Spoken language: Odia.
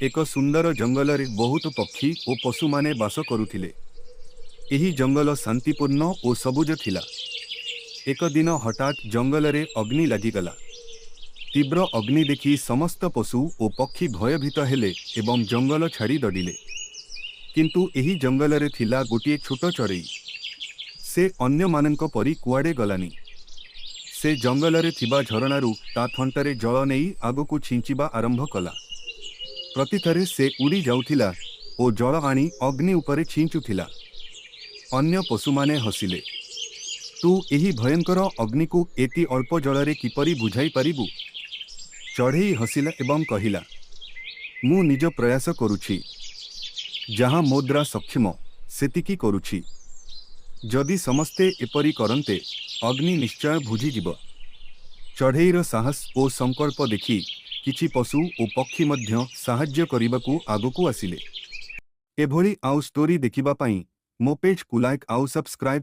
ଏକ ସୁନ୍ଦର ଜଙ୍ଗଲରେ ବହୁତ ପକ୍ଷୀ ଓ ପଶୁମାନେ ବାସ କରୁଥିଲେ। ଏହି ଜଙ୍ଗଲ ଶାନ୍ତିପୂର୍ଣ୍ଣ ଓ ସବୁଜ ଥିଲା। ଏକ ଦିନ ହଠାତ୍ ଜଙ୍ଗଲରେ ଅଗ୍ନି ଲାଗିଗଲା। ତୀବ୍ର ଅଗ୍ନି ଦେଖି ସମସ୍ତ ପଶୁ ଓ ପକ୍ଷୀ ଭୟଭୀତ ହେଲେ ଏବଂ ଜଙ୍ଗଲ ଛାଡ଼ି ଦଡ଼ିଲେ। କିନ୍ତୁ ଏହି ଜଙ୍ଗଲରେ ଥିଲା ଗୋଟିଏ ଛୋଟ ଚଢ଼େଇ। ସେ ଅନ୍ୟମାନଙ୍କ ପରି କୁଆଡ଼େ ଗଲାନି। ସେ ଜଙ୍ଗଲରେ ଥିବା ଝରଣାରୁ ତା ଥଣ୍ଟରେ ଜଳ ନେଇ ଆଗକୁ ଛିଞ୍ଚିବା ଆରମ୍ଭ କଲା। ପ୍ରତିଥରେ ସେ ଉଡ଼ି ଯାଉଥିଲା ଓ ଜଳ ଆଣି ଅଗ୍ନି ଉପରେ ଛିଞ୍ଚୁଥିଲା। ଅନ୍ୟ ପଶୁମାନେ ହସିଲେ, "ତୁ ଏହି ଭୟଙ୍କର ଅଗ୍ନିକୁ ଏତି ଅଳ୍ପ ଜଳରେ କିପରି ବୁଝାଇ ପାରିବୁ?" ଚଢ଼େଇ ହସିଲା ଏବଂ କହିଲା, "ମୁଁ ନିଜ ପ୍ରୟାସ କରୁଛି। ଯାହା ମୋ ଦ୍ୱାରା ସକ୍ଷମ, ସେତିକି କରୁଛି। ଯଦି ସମସ୍ତେ ଏପରି କରନ୍ତେ, ଅଗ୍ନି ନିଶ୍ଚୟ ବୁଝିଯିବ।" ଚଢ଼େଇର ସାହସ ଓ ସଂକଳ୍ପ ଦେଖି କିଛି ପଶୁ ଓ ପକ୍ଷୀ ମଧ୍ୟ ସାହାଯ୍ୟ କରିବାକୁ ଆଗକୁ ଆସିଲେ। ଏଭଳି ଆଉ ଷ୍ଟୋରି ଦେଖିବା ପାଇଁ ମୋ ପେଜ୍କୁ ଲାଇକ୍ ଆଉ ସବସ୍କ୍ରାଇବ୍